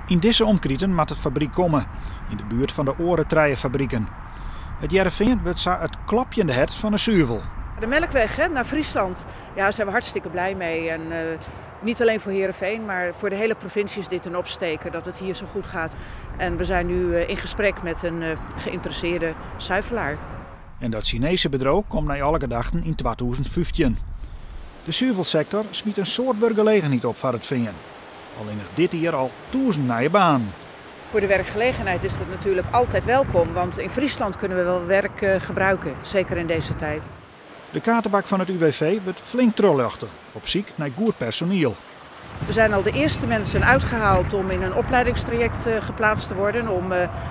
Yn dizze omkriten moat it fabryk komme, yn de buert fan de oare trije fabriken. It Hearrenfean wurdt sa it klopjende hert fan de suvel. De Melkweg, hè, naar Friesland, ja, daar zijn we hartstikke blij mee. En niet alleen voor Heerenveen, maar voor de hele provincie is dit een opsteker dat het hier zo goed gaat. En we zijn nu in gesprek met een geïnteresseerde zuivelaar. En dat Sinese bedriuw komt nei alle gedachten yn 2015. De suvelsektor smyt in soad wurkgelegenheid op foar it fean. Allinnich dit jier al 1000 nije banen. Voor de werkgelegenheid is dat natuurlijk altijd welkom, want in Friesland kunnen we wel werk gebruiken, zeker in deze tijd. De kaartebak fan it UWV wurdt flink troljochte, op syk nei goed personiel. Er zijn al de eerste mensen uitgehaald om in een opleidingstraject geplaatst te worden, om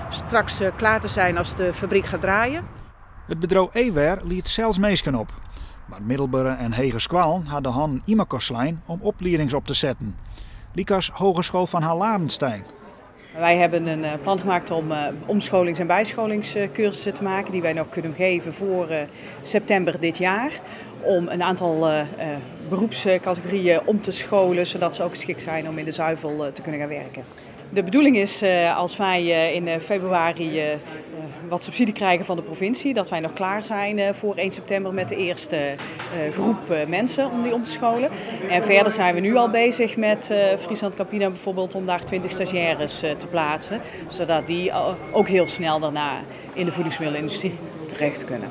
straks klaar te zijn als de fabriek gaat draaien. It bedriuw Eware liedt sels minsken op. Mar middelbere en hege skoallen ha de hannen ynmekoar slein om opliedings op te setten. Lykas Hogeschool Van Hall Larenstein. Wij hebben een plan gemaakt om omscholings- en bijscholingscursussen te maken die wij nog kunnen geven voor september dit jaar. Om een aantal beroepscategorieën om te scholen, zodat ze ook geschikt zijn om in de zuivel te kunnen gaan werken. De bedoeling is, als wij in februari wat subsidie krijgen van de provincie, dat wij nog klaar zijn voor 1 september met de eerste groep mensen om die om te scholen. En verder zijn we nu al bezig met Friesland Campina bijvoorbeeld om daar 20 stagiaires te plaatsen, zodat die ook heel snel daarna in de voedingsmiddelenindustrie terecht kunnen.